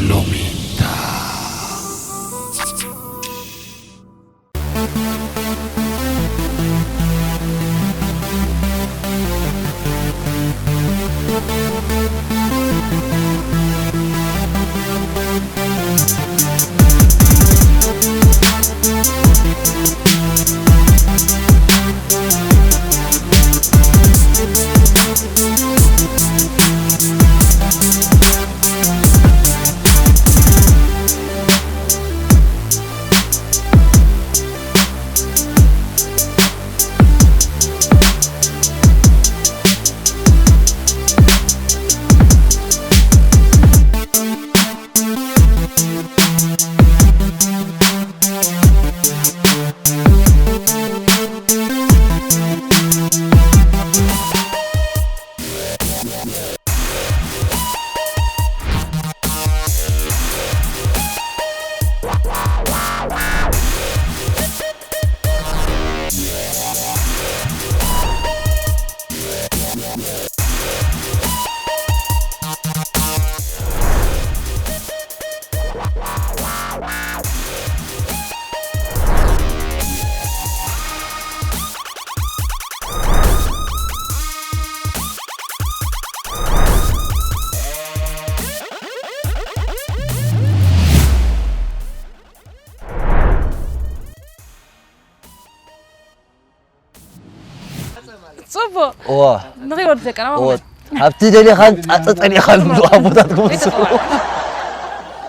ሎሜዳ። ጽቡቕ። እዋ። ንኺድ ወዲ ደቀና እዋ። ማለት። ሃብቲ ደሊኻን ጻጸ ጸሊኻን ዝብሉ ኣቦታት ክመሱ።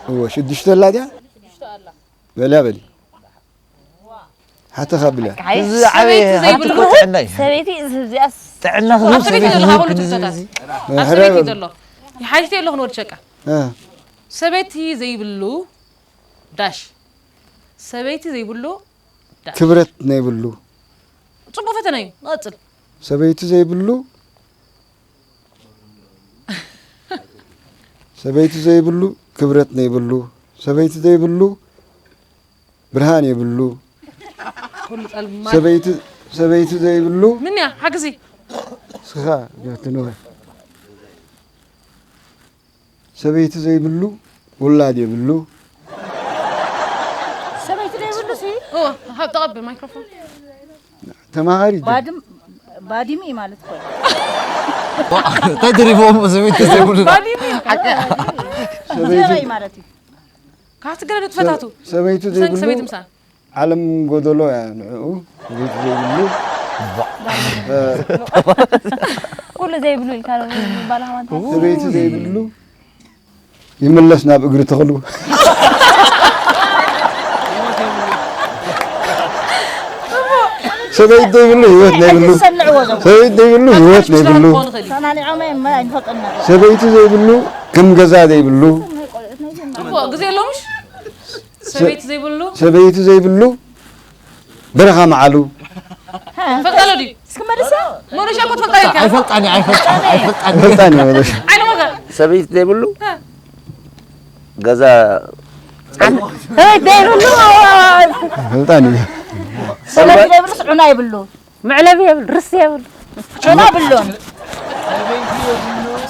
እዋ፣ ሽዱሽተ ኣላ ድያ? በልያ በሊ። ሓተኻ ብልያ። ሓይ፣ እዚ ዓበይ ሰበይቲ ሓንቲ ዘይብሉ፣ እኮ ጥዕና እዩ። ሰበይቲ እዚኣስ ጥዕና ኣብ ክህብ ሰበይቲ ሰበይቲ ዘለኻ ዝህብ ኩሉ ክንድዚ ትሕቶታት። እዚ። ኣብ ሕራይ ሰበይቲ በሉ። ዘሎ። ይሓይሽ ኣለኹ ንወዲ ሸቃ። እ። ሰበይቲ ዘይብሉ ዳሽ። ሰበይቲ ዘይብሉ ዳሽ። ክብረት ነይብሉ። ጽቡቕ ፈተነ እዩ። ንቐጽል። ሰበይቲ ዘይብሉ፣ ሰበይቲ ዘይብሉ ክብረት ነይብሉ። ሰበይቲ ዘይብሉ ብርሃን የብሉ። ኩሉ ጸልማት። ሰበይቲ፣ ሰበይቲ ዘይብሉ ምንያ፣ ሓግዚ። ስኻ፣ ትንወ። ሰበይቲ ዘይብሉ ውላድ የብሉ። ሰበይቲ ዘይብሉ ሲ? ኦ፣ ሃብ ተቐብል ማይክሮፎን። ተማሃሪ ዶ? ባድም-፣ ባዲሚ ማለት እኮ እዩ። ተድሪቦም ሰበይቲ ዘይብሉ። ባዲሚ። ሓቂ። ሰበይቲ ዘረይ ማለት እዩ። ካብቲ ገለ ንጥፈታቱ። ሰበይቲ ብሰንኪ ዘይብሉ ሰበይቲ ምሳል። ዓለም ጎደሎ እያ ንዕኡ። ሰበይቲ ዘይብሉ። ኩሉ ዘይብሉ ኢልካ ዶ ዝበሃል ማለት እዩ? ሰበይቲ ዘይብሉ ይምለስ ናብ እግሪ ተኽሉ። ሰበይቲ ዘይብሉ ህይወት ዘይብሉ። ሰብዒ ዘይብሉ ህይወት ዘይብሉ። ሰማንያኦም ኣይንፈልጥን ነበር። ሰበይቲ ዘይብሉ ከም ገዛ ዘይብሉ። እኮ ግዜ የሎምሽ? ሰበይቲ ዘይብሉ? ሰበይቲ ዘይብሉ በረኻ መዓሉ። ፈጣሎ ድዩ? እስኪ መልሳ። ሞኖሻ እኮ ትፈልጣ ኢልካ። ኣይፈልጣን እየ፣ ኣይፈልጣን፣ ኣይፈልጣን። ኣይፈልጣን እየ ሞኖሻ። ዓይነ ወጋ። ሰበይቲ ዘይብሉ እ። ገዛ ሰበይቲ ዘይብሉ። ኣይፈልጣን እየ። ሰበይቲ ዘይብሉ ስዑና ይብሉ። መዕለቢ የብሉ፣ ርሲ የብሉ። ጨና ብሎን።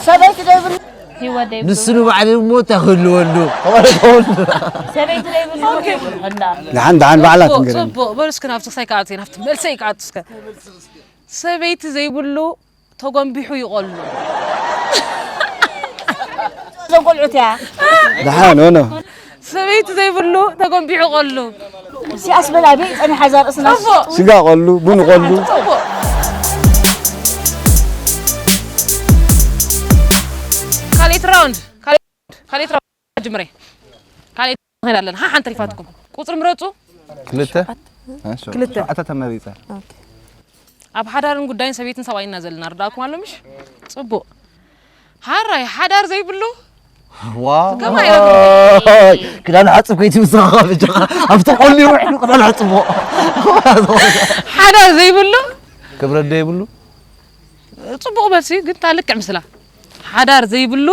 ሰበይቲ ዘይብሉ። ህይወት ዘይብሉ። ንሱ ንባዕሉ እሞ እንታይ ክህልወሉ? ሰበይቲ ዘይብሉ። ደሓን፣ ደሓን ባዕላ ጽቡቕ፣ ትንገረኒ። ጽቡቕ። በሉ እስከ ናብቲ ክሳይ ክኣቱ እየ፣ ናብቲ መልሰይ ክኣቱ እስከ። ሰበይቲ ዘይብሉ ተጎንቢሑ ይቖሉ። እዞም ቆልዑት እያ። ደሓን፣ ኖ፣ ኖ። ሰበይቲ ዘይብሉ ተጎንቢሑ ቆሉ። ሲያስ በላ ቤት ጸኒሓ እዛ ርእስና። ጽቡቕ። ስጋ ቆሉ፣ ቡን ቆሉ። ጽቡቕ። ካልኣይቲ ራውንድ፣ ካልኣይቲ ራውንድ ጅምሬ። ካልኣይቲ ንኸይድ ኣለና። ሓንቲ ተሪፋትኩም። ቁጽሪ ምረጹ። ክልተ? እ፣ ሸ-፣ ክልተ። ሸውዓተ ተመሪጸ። ኦኬ። ኣብ ሓዳርን ጉዳይን ሰበይትን ሰብኣይን ኢና ዘለና። ርዳእኩም ኣሎ ምሽ? ጽቡቕ። ሓራይ ሓዳር ዘይብሉ? ዋው። ከማይ ክዳን ሓጽብ ከይትምስኻ በጃኻ። ኣብቲ ቆሊ ውዒሉ ክዳን ሓጽቦ። ሓዳር ዘይብሉ? ክብረት ዘይብሉ? ጽቡቕ መልሲ፣ ግን እታ ልክዕ ምስላ። ሓዳር ዘይብሉ?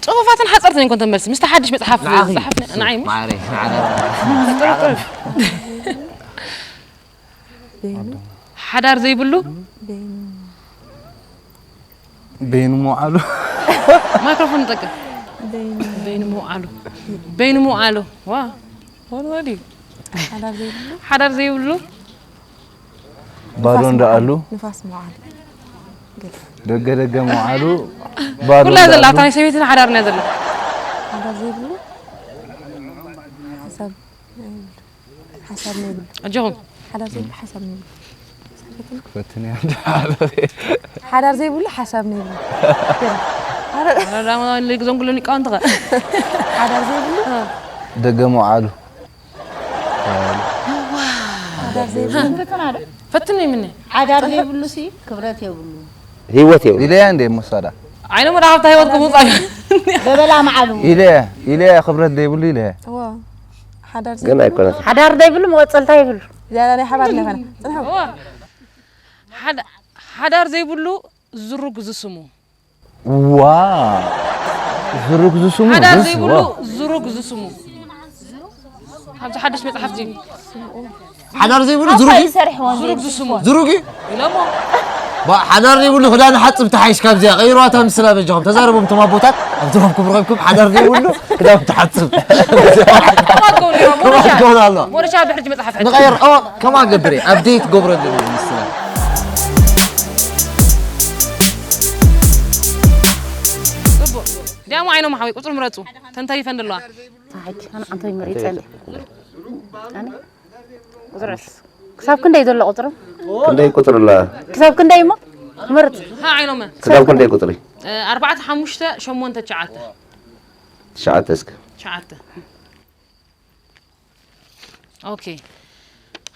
ጽሑፋትን ሓጸርትን እየን ኮንተን መልሲ። ምስቲ ሓድሽ መጽሓፍ ንዓኺ። ዝጸሓፍና፣ ንዓይ ምሽ? ማዕረ፣ ንዓና። ሓዳር ዘይብሉ? በይኑ። በይኑ መውዓሉ። ማይክሮፎን ንጠቅም። በይኑ መውዓሉ። በይኑ መውዓሉ። ዋ። ወዲ። ሓዳር ዘይብሉ። ሓዳር ዘይብሉ። ባዶ እንዳኣሉ። ንፋስ መውዓሉ። ደገ ደገ መውዓሉ። ባዶ ኩላ ዘላ እንዳኣሉ። እታ ናይ ሰበይትና ሓዳር ናይ ዘላ። ሓዳር ዘይብሉ። ሓሳብ ሓሳብ ነይብሉ። ኣጆኹም። ሓዳር ዘይብሉ ሓሳብ ነይብሉ። ፈትን እያ። ሓዳር ዘይብሉ ሓሳብ ነይብሉ። ኣረዳማ ልግዞም ኩሎም ሊቃውንቲ ኸ። ሓዳር ዘይብሉ ደገ መውዓሉ። ሓዳር ዘይብሉ ፈትን ይምነ። ሓዳር ዘይብሉ ሲ ክብረት የብሉ። ህይወት የብሉ። ኢለያ እንደ ሞሳዳ። ዓይነ መዳ ካብታ ህይወት ክምውፃ እዩ። ገበላ መዓሉ ኢለያ ኢለያ ክብረት ዘይብሉ ኢለያ። እዋ ሓዳር ግን ኣይኮነት። ሓዳር ዘይብሉ መቐፀልታ ይብሉ። ዝያዳ ናይ ሓባር ነኸነ ጽንሑ። እዋ። ሓዳ- ሓዳር ዘይብሉ ዝሩግ ዝስሙ። ዋ ዝሩግ ዝስሙ ሓዳር ዝስ- ዘይብሉ ዋ። ዝሩግ ዝስሙ። ኣብዚ ሓድሽ መጽሓፍ እዩ። ሓዳር ዘይብሉ ዝሩግ እዩ? ይሰርሕዎ ዝሩግ ዝስሙ። ዝሩግ እዩ? ኢሎሞ። ባ ሓዳር ዘይብሉ ክዳን ሓፅብ ተሓይሽ ካብዚኣ ቀይርዋ እታ ምስላ በጃኹም ተዛረቦም እቶም ኣቦታት ኣብቶም ክብርኩም ሓዳር ዘይብሉ ክዳን ትሓፅብ ከማን ከውን ኢሎም። ሞረሻ። ከውን ኣሎ ሞረሻ ብሕጂ መጽሓፍ ሕጂ። ንቀይር ኦ ከማን ገብር እየ ኣብዴት ገብረሉ ምስላ ጽቡቕ። ዲያሞ ዓይኖም ሓወይ ቁጽሪ ምረጹ። ተንተሪፈን ዘለዋ። ታሕጂ ኣነ ኣንቶይ መሪጸኒ። ኣነ ቁጽሪ ዕስ ክሳብ ክንደይ ዘሎ ቁጽሪ? ክንደይ ቁፅሪ ኣላ? ክሳብ ክንደይ እሞ? ምርጽ። ሃ ዓይኖመ። ክሳብ ክንደይ ቁፅሪ? እ፣ ኣርባዕተ ሓሙሽተ ሸሞንተ ትሽዓተ። ትሽዓተ እስከ። ትሽዓተ። ኦኬ።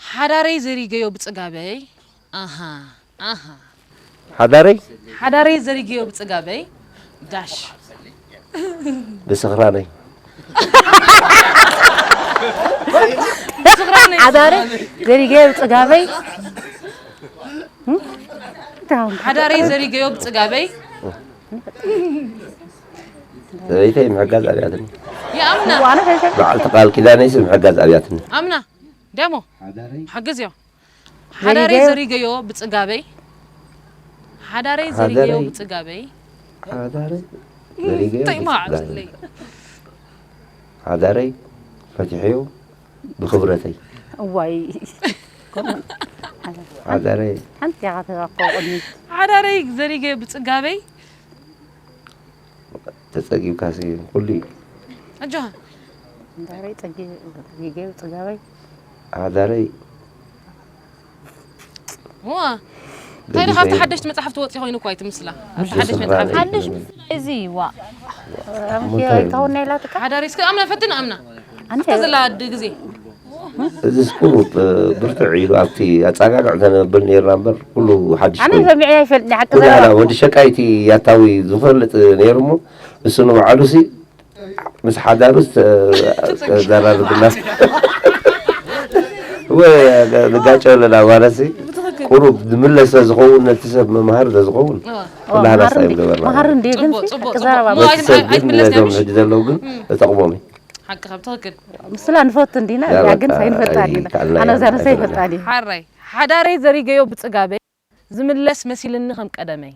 ሓዳረይ ዘሪገዮ ብጽጋበይ። ኣሃ ኣሃ። ሓዳረይ ሓዳረይ ዘሪገዮ ብጽጋበይ ዳሽ ብስኽራነይ ብስኽራነይ ሓዳረ ዘሪገዮ ብጽጋበይ ሓዳረይ ዘሪገዮ ብጽጋበይ ሰበይተይ ምሕጋዝ ኣብያትኒ። ይኣምና። ዋነ ፈይሰ በዓልቲ ቃል ኪዳነይ ሲ ምሕጋዝ ኣብያትኒ። ኣምና። ደሞ። ሓግዝዮ። ሓዳረይ ዘሪገዮ ብጽጋበይ። ሓዳረይ ዘሪገዮ ሓዳረይ። ብጽጋበይ። ሓዳረይ ዘሪገዮ እንታይ ማዕ ብጽጋበይ። ዘለይ? ሓዳረይ ፈቲሐዮ ብኽብረተይ። እዋይ ሓዳረይ ሓንቲ ኢኻ ተዛኮ ቅድሚት ሓዳረይ ዘሪገዮ ብጽጋበይ። ተጸጊብካሲ ኩሉ እዩ። ኣጆኻ። እንዳረይ ጸጊ ጊገ ጽጋበይ ሓዳረይ ዋ። እንታይ ዶ ካብቲ ሓደሽቲ መጽሓፍቲ ወፂ ኮይኑ እኳ ኣይትምስላ። ኣብቲ ሓደሽ መጽሓፍቲ። ሓድሽ እዚ ዋ ኣምኪ ኣይከውን ናይ ላትካ ሓዳሪ እስከ ኣምና ፈትን ኣምና። ኣንተ ኣብታ ዘላ ኣዲ ግዜ። እዚ ስኩሩ ብርትዕ ኢሉ ኣብቲ ኣጸጋግዕ ዘነብል ነርና እምበር ኩሉ ሓድሽ ኣነ ኮይኑ ሰሚዐ ኣይፈልጥ ንሓቂ ኩሉ ዘረባ ሓላ ወዲ ሸቃይቲ ያታዊ ዝፈልጥ ነይሩ እሞ እሱ ንባዕሉ ሲ ምስ ሓዳሩ ዝተዘራርብና ወይ ንጋጨ ኣለና ማለት ሲ ቁሩብ ዝምለስ ስለዝኸውን ነቲ ሰብ መምሃር ስለዝኸውን ኩላህና ሳይ ገበርና መሃር እንዲ ግን ጽቡቅ ጽቡቅ ክዛረባ ጽቡቅ። ነቲ ሰብ ግን ነዞም ሕጂ ዘለዉ ግን እተቕሞም እዩ ሓቂ ከም ትኽክል። ምስላ ንፈቱ እንዲና ያ ያ በቃ፣ ግን ሳይንፈልጣ ኣይ፣ እንዲና ካልኣይ ኣነ ዛነ ኣይፈልጥን። ሳይፈልጣ እንዲና ሓራይ ሓዳረይ ዘሪገዮ ብጽጋበይ ዝምለስ መሲልኒ ከም ቀደመይ።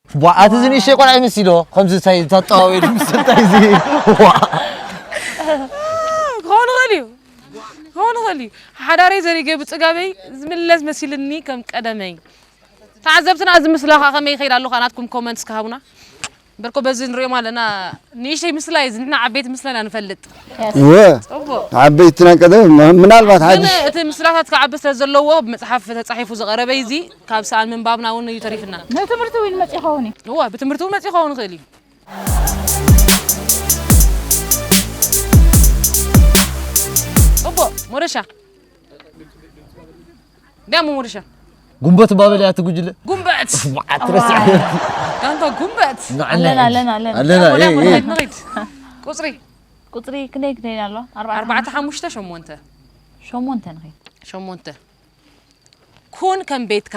ዋ ኣቲ እዚ ንእሽተይ ቆልዓ ይመስል ዶ ከምዚ እንታይ ተጠዋወየ ምስ እንታይ እዚ ዋ ክኸውን ይኽእል እዩ ክኸውን ይኽእል እዩ። ሓዳረይ ዘሪገዮ ብጽጋበይ ዝምለስ መሲልኒ ከም ቀደመይ። ተዓዘብትና እዚ ምስላ ከ ከመይ ይኸይድ ኣሎ ከ ናትኩም ኮመንትስ ክሃቡና። በርኮ በዚ ንሪኦም ኣለና ንእሽተይ ምስላ እዩ ንሕና ዓበይቲ ምስላ ኢና ንፈልጥ። ወ ጽቡቅ። ዓበይትና ቀደም ምናልባት ግን ሓድሽ እቲ ምስላታት ክዓቢ ስለ ዘለዎ ብመጽሓፍ ተጻሒፉ ዝቐረበ እዚ ካብ ሰኣን ምንባብና እውን እዩ ተሪፍና። ንትምህርቲ እውን መጽእ ይኸውን እዩ እዋ ብትምህርቲ እውን መጽእ ይኸውን ይኽእል እዩ። ጽቡቅ ሞረሻ ዳሞ ሞረሻ ጉንበት ባበል እያ ትጉጅለ ጉንበት ማዓት ረሲዕ ጋንታ ጉንበት ንዓና ኣለና ኣለና ኣለና ኣለና ወዲያ ኤ፣ ኤ። ሞረሻ ንኸይድ ቁጽሪ ቁፅሪ ክንደይ ክንደይ ኣሎ ኣርባዕተ ኣርባዕተ ሓሙሽተ ሸሞንተ ሸሞንተ ንኸይድ ሸሞንተ ኩን ከም ቤትካ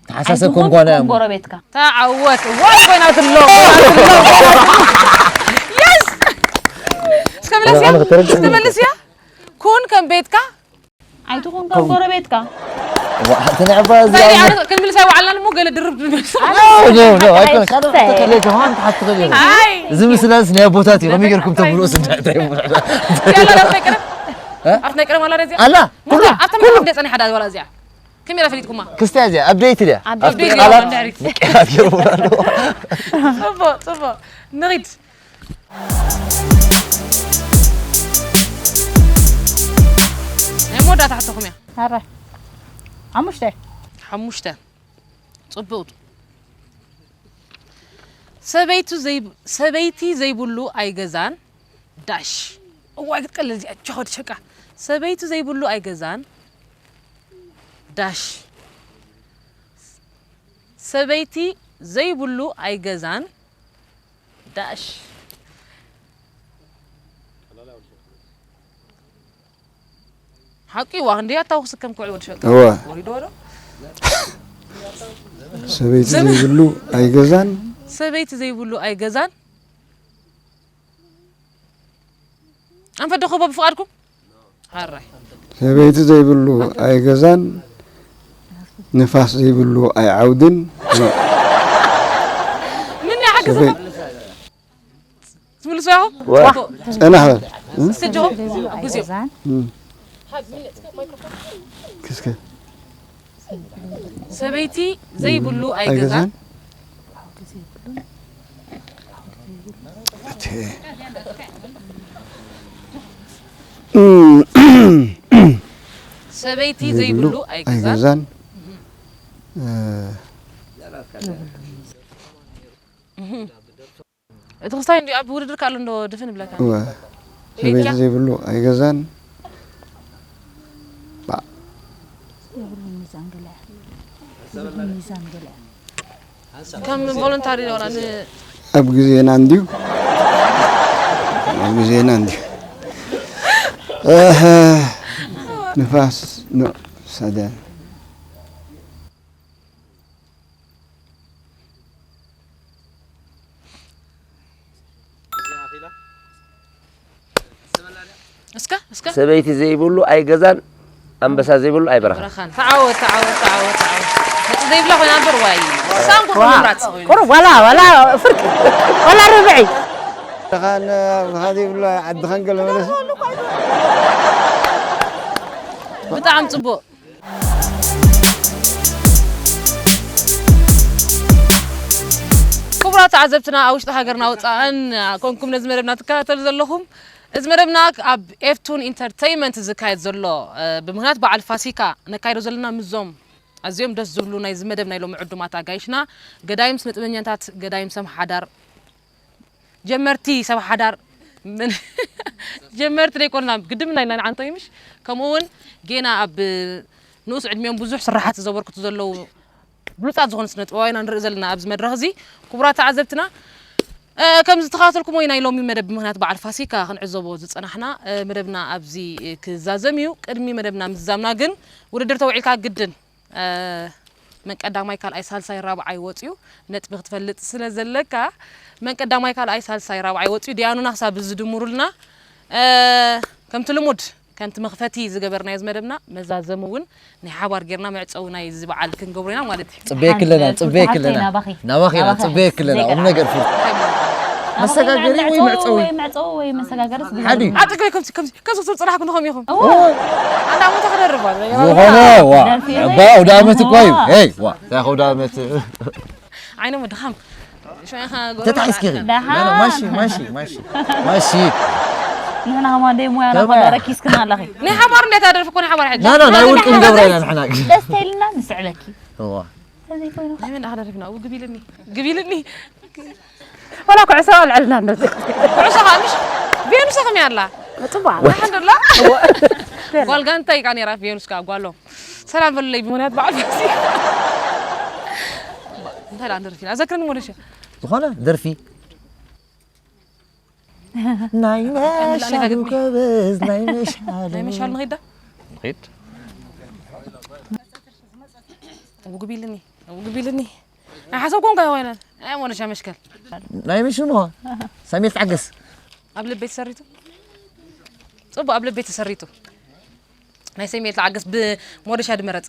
ተሓሳሰብ ከም ጓና እያ ጎረቤትካ ተዓወት ዋይ ኮይናትሎ ኮይናትሎ የስ እስከ መለስያ እስከ መልስያ ኩን ከም ቤትካ ኣይትኹን ከም ጎረቤትካ ዋ፣ ሓንቲ ናይ ዓባይ እዚኣ እንታይ እሞ። ኣነ ክንምልስ ኣይወዓልናን እሞ ገለ ድርብ ድርብ። ኖ፣ ኖ፣ ኖ፣ ኣይኮነ። ካልእ ሰይ። ትኽእል ኢኻ፣ ከማን ትሓት ትኽእል ኢኻ። ኣይ። እዚ ምስላስ ናይ ኣቦታት እዩ። ከመይ ጌርኩም ተብልዎ ስድራ እንታይ እሞ። ያላ፣ ኣብቲ ናይ ቀደም። እ? ኣብቲ ናይ ቀደም ኣላ ዶ እዚኣ? ኣላ፣ ኩሉ፣ ኣብታ ኩሉ። መጽሓፍ እንደ ጸኒሓ ዳ ዋላ እዚኣ? ከመይ ኢላ ፈሊጥኩማ? ክስታይ እዚኣ፣ ኣፕደይት ድያ? ኣፕደይት ኣብቲ ድያ? ቃላት ኣላ፣ ድሕሪት። ምቅያር ገይሩ ኣሎ። ጽቡቕ፣ ጽቡቕ። ንኺድ። ናይ መወዳእታ ሕቶኹም እያ። ኣረ። ሓሙሽተ። ሓሙሽተ። ጽቡቕ። ሰበይቱ ዘይብ-፣ ሰበይቲ ዘይብሉ ኣይገዛን፣ ዳሽ። እዋይ፣ ክትቀልል እዚኣ፣ ቻው፣ ሸቃ። ሰበይቱ ዘይብሉ ኣይገዛን፣ ዳሽ። ሰበይቲ ዘይብሉ ኣይገዛን፣ ዳሽ። ሓቂ ዋ፣ ክንደይ ኣታዊ ክስከም ክውዕል ወዲ ሸቃ። እወ። ወሪድዎ ዶ? ሰበይቲ ዘይብሉ ኣይገዛን። ሰበይቲ ዘይብሉ ኣይገዛን። ኣንፈት ዶ ክህቦ ብፍቓድኩም? ሓራይ። ሰበይቲ ዘይብሉ ኣይገዛን፣ ንፋስ ዘይብሉ ኣይዓውድን። ምን ይሓግዝ? ሰበይ-፣ ትምልሱ ያኹ? ዋ። ጽቡቕ። ጽናሕ በል። እስከ ጆ፣ ግዜኡ። እም። ክስከ። ሰበይቲ ዘይብሉ ኣይገዛን። ኣይገዛን። እቲ እም፣ ሰበይቲ ዘይብሉ ዘይብሉ ኣይገዛን። ኣይገዛን። እ፣ እቲ ክስታይ እንዲ ኣብ ውድድር ካሎ እንዶ ድፍን ብለካ። እወ። ሰበይቲ ዘይብሉ ኣይገዛን። ባ-፣ ከም ቮለንታሪ ዶ ን- ኣብ ግዜና እንድዩ። ኣብ ግዜና እንድዩ። እህ፣ ንፋስ ኖ ሰደ። እስከ፣ እስከ። ሰበይቲ ዘይብሉ ኣይገዛን፣ ኣንበሳ ዘይብሉ ኣይበረኻን። በረኻን። ተዓወት፣ ተዓወት፣ ተዓወት፣ ተዓወት። ነጥቢ ዘይብላ ኮይና እምበር፣ ዋይ። ሳንኩ ዋ። ምምራጽ። ቁሩብ ዋላ፣ ዋላ ፍርቂ፣ ዋላ ርብዒ። በረኻን፣ በረኻ ዘይብሉ ዓድኻን ገለ መለስ። ብጣዕሚ ጽቡቕ። ክቡራት ተዓዘብትና፣ ኣብ ውሽጢ ሃገርና ወጻእን ኮንኩም ነዚ መደብና ትከታተሉ ዘለኹም፣ እዚ መደብና ኣብ ኤፍቱን ኢንተርተይመንት ዝካየድ ዘሎ፣ እ፣ ብምኽንያት በዓል ፋሲካ ነካይዶ ዘለና ምስዞም ኣዝዮም ደስ ዝብሉ ናይዚ መደብ ናይ ሎሚ ዕዱማት ኣጋይሽና፣ ገዳይም ስነ ጥበበኛታት፣ ገዳይም ሰብ ሓዳር፣ ጀመርቲ ሰብ ሓዳር፣ ምን-፣ ጀመርቲ ዘይኮንና፣ ግድም ናይ፣ ናይ ንዓንቶ እዩ፣ ምሽ? ከምኡ እውን ጌና ኣብ ንኡስ ዕድሚኦም ብዙሕ ስራሓት ዘበርክቱ ዘለዉ ብሉጻት ዝኾኑ ስነ ጥበባውያን ንርኢ ዘለና ኣብዚ መድረኽ እዚ። ክቡራት ተዓዘብትና፣ እ፣ ከም ዝተኸታተልኩሞ ናይ ሎሚ መደብ ብምኽንያት በዓል ፋሲካ ክንዕዘቦ ዝጸናሕና፣ እ፣ መደብና ኣብዚ ክዛዘም እዩ። ቅድሚ መደብና ምዝዛምና ግን ውድድር ተውዒልካ ግድን እ፣ መን ቀዳማይ፣ ካልኣይ፣ ሳልሳይ፣ ራብዓይ ወጽዩ ነጥቢ ክትፈልጥ ስለ ዘለካ፣ መን ቀዳማይ፣ ካልኣይ፣ ሳልሳይ፣ ራብዓይ ወጽዩ፣ ዲያኑና ክሳብ ዝድምሩልና፣ እ፣ ከምቲ ልሙድ፣ ከምቲ መኽፈቲ ዝገበርናዮ ዝመደብና፣ መዛዘሚ እውን ናይ ሓባር ጌርና መዕጸዊ ናይዚ በዓል ክንገብሮ ኢና ማለት እዩ። ጽበየኪ ኣለና፣ ሓንቲ ጽበየኪ ኣለና። ናባኺ። ናባኺ ኢና፣ ናባኺ። ጽበየኪ ኣለና። ቁም ነገር ፍር-፣ እንታይ ማለት እዩ? መሰጋገሪ ወይ መዕጸዊ? ወይ መዕጸዊ ወይ መሰጋገርስ ሓደ። ኣብ ጥቅሚ ከምዚ፣ ከምዚ፣ ከምዚ ክትብል ጽናሕኩም ንኸም ኢኹም። እዎ። ኣንዳ ሞተ ክደርባ። ዝኾነ፣ ዋ፣ ደርፊ። እባ ኣውደ ዓመት እኮ እዩ። እዎ። ሄይ፣ ዋ፣ እንታይ ኣውደ ዓመት? ዓይነ ምድኻም። ሽዑ ኢኻ ጎረቤት ተታሒዝኪ ኢኺ። ደሓን። ኖ፣ ኖ፣ ማሺ፣ ማሺ፣ ማሺ። ማሺ። ንሕና ከማን ደይ ሞያና ከማን። ኮዳ ረኪስክና ኣለኺ። ናይ ሓባር እንዴት ኣደርፍ እኮ ናይ ሓባር ሕጂ። ና፣ ና፣ ናይ ናይ ውልቂ ሓባር ንገብራ ደስ-፣ ኢና ንሕና። ደስ ተይልና ንስዕበኪ። እዎ። ተዘይኮይኑ ከ? ናይ መን ኣኻ ደርፊና? እው ግቢልኒ። ግቢልኒ። ወላ ኩዕሶ ኣልዕልና እንዶ። ኩዕሶ ኸኣ ምሽ ቬኑስ ኸም ያላ። ጽቡቕ። ኣልሓምዱሊላህ። ጓል ጋንታ ኢኻ ነይራ ቬኑስ ከኣ ጓሎም። ሰላም በሉለይ ብምኽንያት በዓል ፋሲካ። እንታይ ደኣ ንደርፍ ኢና? ኣዘክረኒ ሞደሻ። ዝኾነ ደርፊ። ናይ ኣምላኽ መሻሉ ግጥሚ። ጎበዝ፣ ናይ መሻሉ። ናይ መሻሉ ንኺድ ዳ? ንኺድ። እው ግቢልኒ፣ እው ግቢልኒ። ኣይሓሰብኩን ከ ኮይነ። ኣይ ሞደሻ መሽከል። ናይ መሽሙ። ሳሚኤል ተዓገስ። ኣብ ልበይ ተሰሪቱ። ጽቡቕ ኣብ ልበይ ተሰሪቱ። ናይ ሳሚኤል ተዓገስ ብሞደሻ ድመረጻ።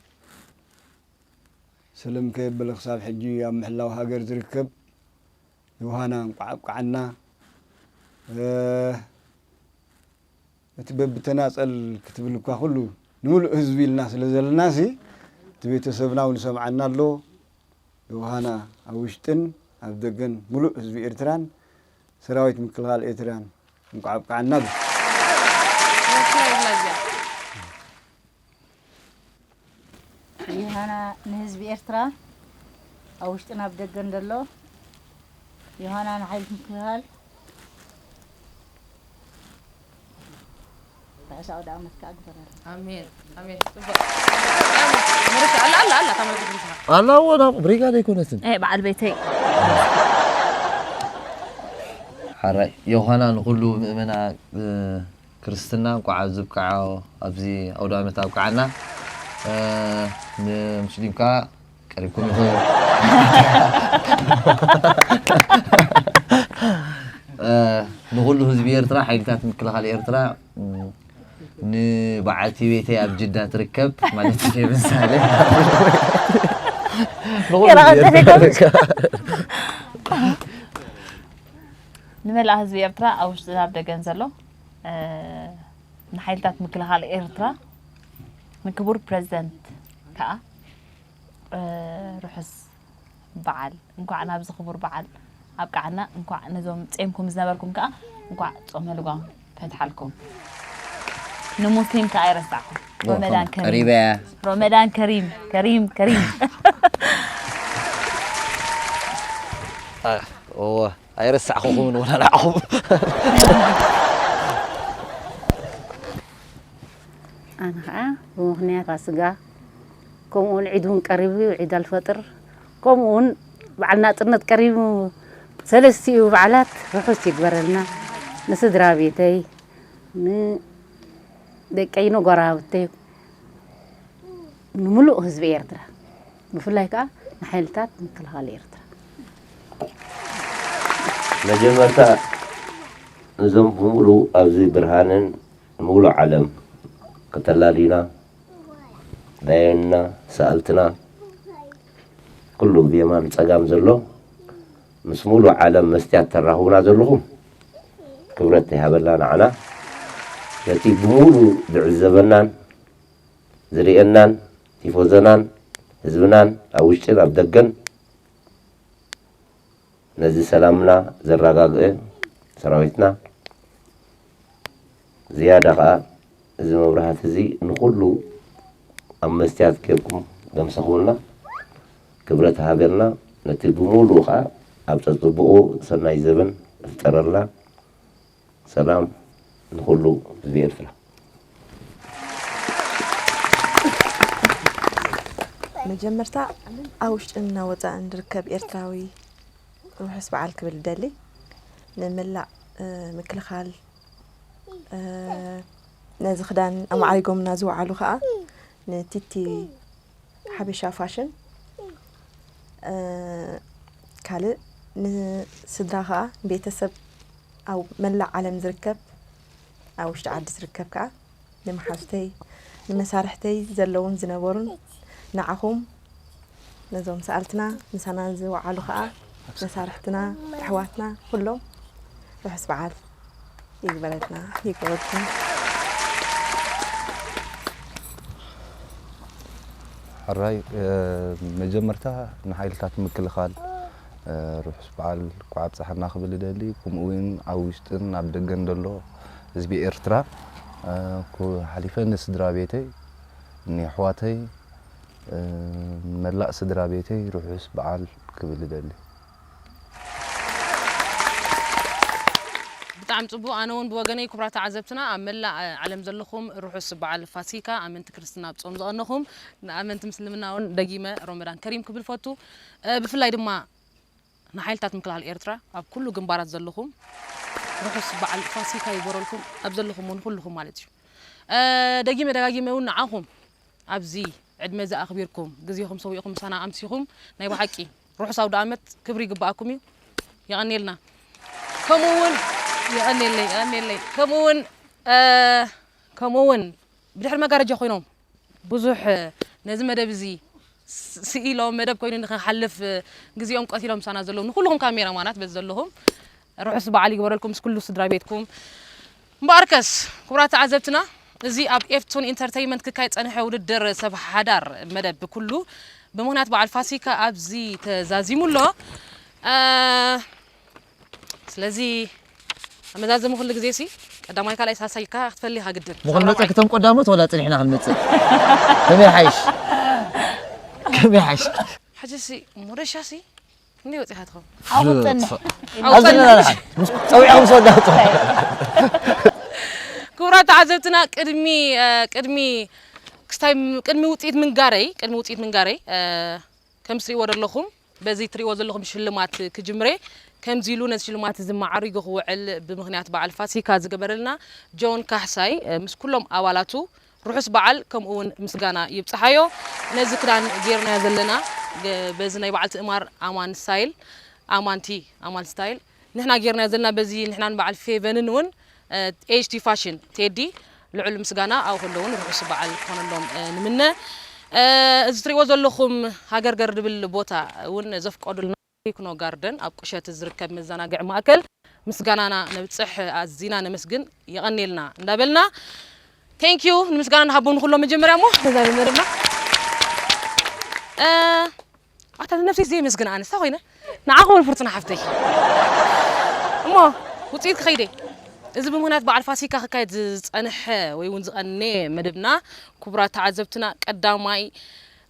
ሰለም ከየበለ ክሳብ ሕጂ ኣብ ምሕላው ሃገር ዝርከብ ዮሃና እንቋዕ ኣብቅዓና። እቲ በብተናጸል ክትብል እኳ ኩሉ ንምሉእ ህዝቢ ኢልና ስለ ዘለናሲ፣ እቲ ቤተሰብና እውን ይሰምዓና ኣሎ። ዮሃና ኣብ ውሽጥን ኣብ ደገን ምሉእ ህዝቢ ኤርትራን ሰራዊት ምክልኻል ኤርትራን እንቋዕ ኣብቅዓና። ዮሃና ንህዝቢ ኤርትራ ኣብ ውሽጥን ኣብ ደገን ዘሎ፣ ዮሃና ንሓይልት ምክልኻል ርሑስ ኣውደ ዓመት ከኣ ግበረልና። ኣሜን ኣሜን። ጽቡቅ። መረሻ ኣላ ኣላ ኣላ ታማይ ብዙ ኣላ ወላ ብሪጋድ ኣይኮነትን። ኤ በዓል ቤተይ ሓራይ ዮሃና ንኩሉ ምእመና ክርስትና እንኳዕ ኣብዚ ብቅዓ ኣብዚ ኣውደ ዓመት ኣብቅዓና። ንሙስሊም ከዓ ቀሪብኩም ኢኹም። ንኩሉ ህዝቢ ኤርትራ ሓይልታት ምክልኻል ኤርትራ ንበዓልቲ ቤተይ ኣብ ጅዳ ትርከብ ማለት እዩ ምሳሌ ንመላእ ህዝቢ ኤርትራ ኣብ ውሽጥን ኣብ ደገን ዘሎ ንሓይልታት ምክልኻል ኤርትራ ንክቡር ፕረዚደንት ከዓ ርሑስ በዓል እንኳዕ ናብዚ ክቡር በዓል ኣብቅዓና እንኳዕ ነዞም ጼምኩም ዝነበርኩም ከዓ እንኳዕ ጾመ ልጓም ፈትሓልኩም ንሙስሊም ከዓ ኣይረሳዕኩም ሮመዳን ከሪም ሮመዳን ከሪም ከሪም ከሪም እወ ኣይረሳዕኹኹምን ወላ ንዓኹም ኣነ ከዓ ብምኽንያት ፋስጋ ከምኡ እውን ዒድ እውን ቀሪቡ እዩ ዒድ ኣልፈጥር ከምኡ እውን በዓል ናፅነት ቀሪቡ ሰለስቲኡ በዓላት ርሑስ ይግበረልና ንስድራ ቤተይ ንደቀይ ንጎረባብተይ ንምሉእ ህዝቢ ኤርትራ ብፍላይ ከዓ ንሓይልታት ምክልኻል ኤርትራ መጀመርታ እዞም ብምሉ ኣብዚ ብርሃንን ሙሉእ ዓለም ከተላልዩና ዳየንና ሰኣልትና ኩሉ ብየማን ጸጋም ዘሎ ምስ ሙሉእ ዓለም መስትያት ተራኽቡና ዘለኹም ክብረት ይሃበላ ንዓና ነቲ ብሙሉ ዝዕዘበናን ዝርእየናን ቲፎዘናን ህዝብናን ኣብ ውሽጥን ኣብ ደገን ነዚ ሰላምና ዘረጋግእ ሰራዊትና ዝያዳ ከኣ እዚ መብራህቲ እዚ ንኹሉ ኣብ መስትያት ጌርኩም ደምሰኹልና ክብረት ሃበልና ነቲ ብምሉኡ ከኣ ኣብ ጸጽብኡ ሰናይ ዘበን ይፍጠረልና ሰላም ንኹሉ ህዝቢ ኤርትራ። መጀመርታ ኣብ ውሽጥን ናብ ወፃእን ዝርከብ ኤርትራዊ ርሑስ በዓል ክብል እደሊ። ንመላእ ምክልኻል ነዚ ክዳን ኣማዕሪጎምና ዝወዓሉ ከዓ ንቲቲ ሓበሻ ፋሽን፣ ካልእ ንስድራ ከዓ ቤተሰብ ኣብ መላእ ዓለም ዝርከብ ኣብ ውሽጢ ዓዲ ዝርከብ ከዓ ንመሓዙተይ ንመሳርሕተይ ዘለውን ዝነበሩን ንዓኹም ነዞም ሰኣልትና ምሳና ዝወዓሉ ከዓ መሳርሕትና ኣሕዋትና ኩሎም ርሑስ በዓል ይግበረልና ይግበረልኩም። ሕራይ መጀመርታ ንሓይልታት ምክልኻል ርሑስ በዓል እንኳዕ ኣብፀሐና ክብል እደሊ። ከምኡ እውን ኣብ ውሽጥን ኣብ ደገን ዘሎ ህዝቢ ኤርትራ ሓሊፈ ንስድራ ቤተይ ንኣሕዋተይ መላእ ስድራ ቤተይ ርሑስ በዓል ክብል እደሊ። ብጣዕሚ ፅቡቅ። ኣነ እውን ብወገነይ ክቡራት ተዓዘብትና ኣብ መላእ ዓለም ዘለኹም ርሑስ በዓል ፋሲካ፣ ኣመንቲ ክርስትና ኣብ ፆም ዝቐነኹም ንኣመንቲ ምስልምና እውን ደጊመ ሮመዳን ከሪም ክብል ፈቱ። ብፍላይ ድማ ንሓይልታት ምክልኻል ኤርትራ ኣብ ኩሉ ግንባራት ዘለኹም ርሑስ በዓል ፋሲካ ይግበረልኩም ኣብ ዘለኹም እውን ኩልኹም ማለት እዩ። ደጊመ ደጋጊመ እውን ንዓኹም ኣብዚ ዕድመ እዚ ኣኽቢርኩም ግዜኹም ሰዊእኹም ምሳና ኣምሲኹም ናይ ብሓቂ ርሑስ ኣውደ ኣመት ክብሪ ይግበኣኩም እዩ። የቐንየልና። ከምኡ እውን የቐንየለይ የቐንየለይ ከምኡ እውን ከምኡ እውን ብድሕሪ መጋረጃ ኮይኖም ብዙሕ ነዚ መደብ እዚ ስኢሎም መደብ ኮይኑ ንክሓልፍ ግዜኦም ቀቲሎም ምሳና ዘለዉ ንኩልኹም ካሜራማናት በዚ ዘለኹም ርሑስ በዓል ይግበረልኩም ምስ ኩሉ ስድራ ቤትኩም። እምበኣርከስ ክቡራት ተዓዘብትና እዚ ኣብ ኤፍቱን ኢንተርተይመንት ክካየድ ጸንሐ ውድድር ሰብ ሓዳር መደብ ብኩሉ ብምኽንያት በዓል ፋሲካ ኣብዚ ተዛዚሙ ኣሎ። ስለዚ ኣመዛዝሙ ኩሉ ግዜ ሲ ቀዳማይ ካልኣይ ሳልሳይ ኢልካ ክትፈሊ ኢኻ ግድን። ምኹን መፀ ክተም ቀዳሞት ወላ ፅኒሕና ክንመፅእ ከመይ ሓይሽ ከመይ ሓይሽ ሕጂ ሲ ሞደሻ ሲ እንዲ ወፂኻ ትኸውን ኣብኡ ትፀንሕ ኣብዚ ዘለና ንሓን ጸዊዕኹም ሰወዳቱ ክቡራት ተዓዘብትና ቅድሚ ቅድሚ ክስታይ ቅድሚ ውፅኢት ምንጋረይ ቅድሚ ውፅኢት ምንጋረይ ከም ትሪእዎ ዘለኹም በዚ ትሪእዎ ዘለኹም ሽልማት ክጅምሬ ከምዚ ኢሉ ነዚ ሽልማት እዚ መዓሪጉ ክውዕል ብምኽንያት በዓል ፋሲካ ዝገበረልና ጆን ካሕሳይ ምስ ኩሎም ኣባላቱ ርሑስ በዓል ከምኡ እውን ምስጋና ይብፅሓዮ። ነዚ ክዳን ጌርናዮ ዘለና በዚ ናይ በዓል ትእማር ኣማን ስታይል ኣማንቲ ኣማን ስታይል ንሕና ጌርናዮ ዘለና በዚ ንሕናን በዓል ፌቨንን እውን ኤች ቲ ፋሽን ቴዲ ልዑል ምስጋና ኣብኡ ከለውን ርሑስ በዓል ክኾነሎም ንምነ። እዚ ትሪእዎ ዘለኹም ሃገርገር ድብል ቦታ እውን ዘፍቀዱልና ቴክኖ ጋርደን ኣብ ቁሸት ዝርከብ መዘናግዒ ማእከል ምስጋናና ነብፅሕ ኣዚና ነመስግን የቐንየልና እንዳበልና thank you ንምስጋና ንሃቦም ንኩሎም መጀመርያ እሞ ነዛ መደብና ኣታ ንነብሰይ ዘየመስግን ኣነስ ኮይነ ንዓኹም ፍርፅና ሓፍተይ እሞ ውፅኢት ክኸይደ እዚ ብምክንያት በዓል ፋሲካ ክካየድ ዝፀንሐ ወይ እውን ዝቐነየ መደብና ክቡራት ተዓዘብትና ቀዳማይ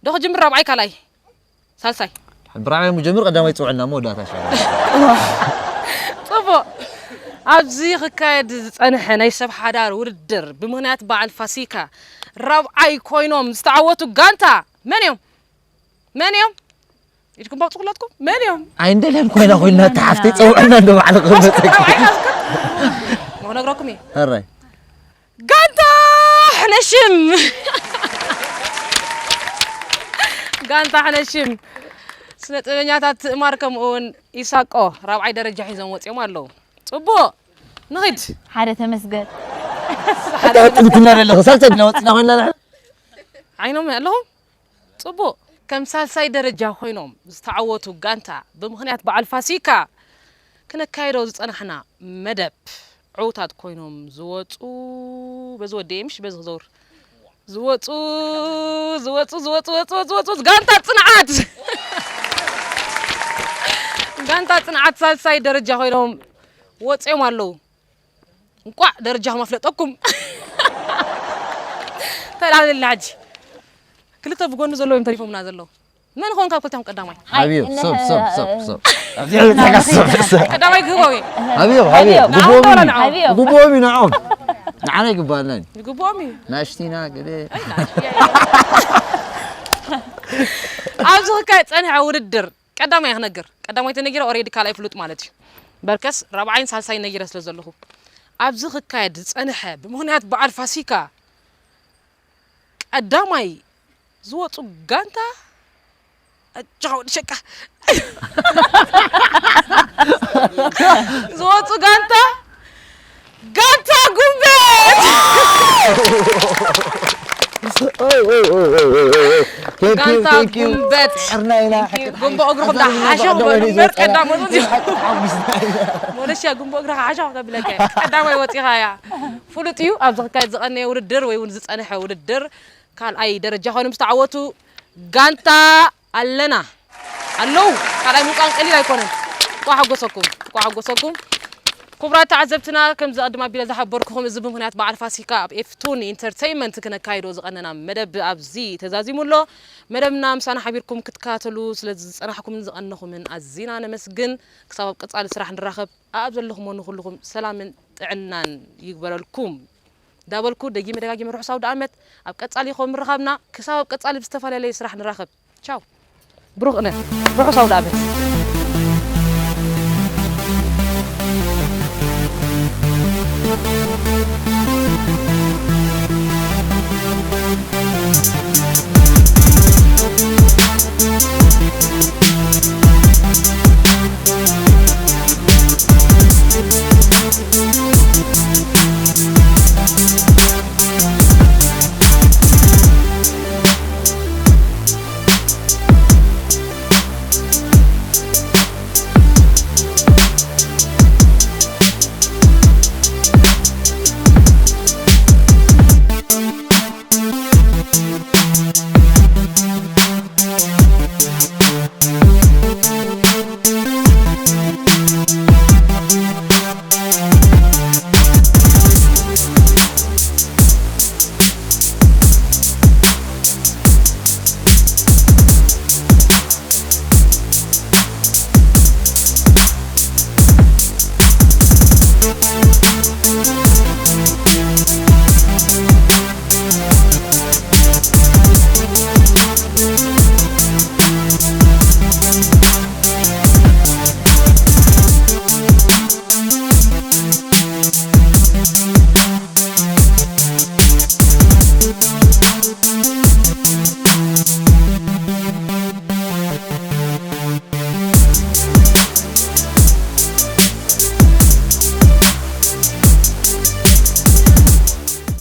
ዶ ክጅምር ራብዓይ ካልኣይ ሳልሳይ ብራዕናይ ሙጀምር ቀዳማይ ፅውዕልና መወዳእታ ሻ ፅቡቅ ኣብዚ ክካየድ ዝፀንሐ ናይ ሰብ ሓዳር ውድድር ብምክንያት በዓል ፋሲካ ራብዓይ ኮይኖም ዝተዓወቱ ጋንታ መን እዮም መን እዮም ኢድኩም ባውፁ ኩላትኩም መን እዮም ኣይንደልያን ኮይና ኮይና ተሓፍተይ ፀውዕና እንዶ ባዕሉ ክመፀኪ ክነግረኩም እዩ ሕራይ ጋንታ ሕነሽም ጋንታ ሕነሽም ስነ ጥበበኛታት ትእማር ከምኡ እውን ኢሳቆ ራብዓይ ደረጃ ሒዞም ወፂኦም ኣለዉ ፅቡቅ ንኽድ ሓደ ተመስገን ሕዳጥንትና ዘለኹ ሳልሳይ ድና ወፅና ኮይና ንሕና ዓይኖም ኣለኹም ፅቡቅ ከም ሳልሳይ ደረጃ ኮይኖም ዝተዓወቱ ጋንታ ብምኽንያት በዓል ፋሲካ ክነካየዶ ዝፀናሕና መደብ ዕውታት ኮይኖም ዝወፁ በዚ ወዲ ምሽ በዚ ክዘውር ዝወፁ ዝወፁ ዝወፁ ወፁ ወፁ ወፁ ጋንታ ፅንዓት ጋንታ ፅንዓት ሳልሳይ ደረጃ ኮይኖም ወፅኦም ኣለዉ እንቋዕ ደረጃኹም ኣፍለጠኩም ተላለና ሕጂ ክልተ ብጎኒ ዘለዉ እዮም ተሪፎምና ዘለዉ መን ኾን ካብ ክልቲኦም ቀዳማይ ኣብዮም ሰብ ሰብ ሰብ ሰብ ኣብዚኦም ተጋሰብ ሰብ ቀዳማይ ክህቦም እዩ ኣብዮም ኣብዮም ግቦም እዩ ኣብዮም ግቦም እዩ ንዖም ንዓና ይግባኣና እዩ። ይግብኦም እዩ። ናሽቲና ገለ ኣብዚ ክካየድ ጸኒሐ ውድድር ቀዳማይ ክነግር ቀዳማይ ተነጊረ ኦሬዲ ካልኣይ ፍሉጥ ማለት እዩ። በርከስ ራብዓይን ሳልሳይ ነጊረ ስለ ዘለኹ ኣብዚ ክካየድ ዝጸንሐ ብምኽንያት በዓል ፋሲካ ቀዳማይ ዝወፁ ጋንታ ኣጃ ወዲ ሸቃ ዝወፁ ጋንታ ጋንታ ጉንበት Thank you, ጋንታ thank you. ጉንበት ጥዕርና ኢና ጉንቦ እግርኹም ዳሓሸኹ በሉ እምበር ቀዳሞት ወፂኹ ሞለሽያ ጉንቦ እግርኻ ሓሸኹ ከብለካ እየ። ቀዳማይ ወፂኻ እያ ፍሉጥ እዩ ኣብዚ ክካየድ ዝቐነየ ውድድር ወይ እውን ዝፀንሐ ውድድር ካልኣይ ደረጃ ኮይኖም ዝተዓወቱ ጋንታ ኣለና ኣለዉ ካልኣይ ምውፃን ቀሊል ኣይኮነን እንኳ ሓጎሰኩም እንኳ ሓጎሰኩም ክቡራት ተዓዘብትና ከምዚ ቅድም ኣቢለ ዝሓበርኩኹም እዚ ብምኽንያት በዓል ፋሲካ ኣብ ኤፍቱን ኢንተርተይመንት ክነካይዶ ዝቐነና መደብ ኣብዚ ተዛዚሙ ኣሎ መደብና ምሳና ሓቢርኩም ክትከታተሉ ስለ ዝፀናሕኩምን ዝቐነኹምን ኣዚና ነመስግን ክሳብ ኣብ ቀፃሊ ስራሕ ንራኸብ ኣብ ዘለኹሞ ንኩልኹም ሰላምን ጥዕናን ይግበረልኩም እንዳበልኩ ደጊመ ደጋጊመ ርሑስ ኣውደ ኣመት ኣብ ቀፃሊ ይኸውን ምርኻብና ክሳብ ኣብ ቀፃሊ ብዝተፈላለየ ስራሕ ንራኸብ ቻው ብሩኽ እነ ርሑስ ኣውደ ኣመት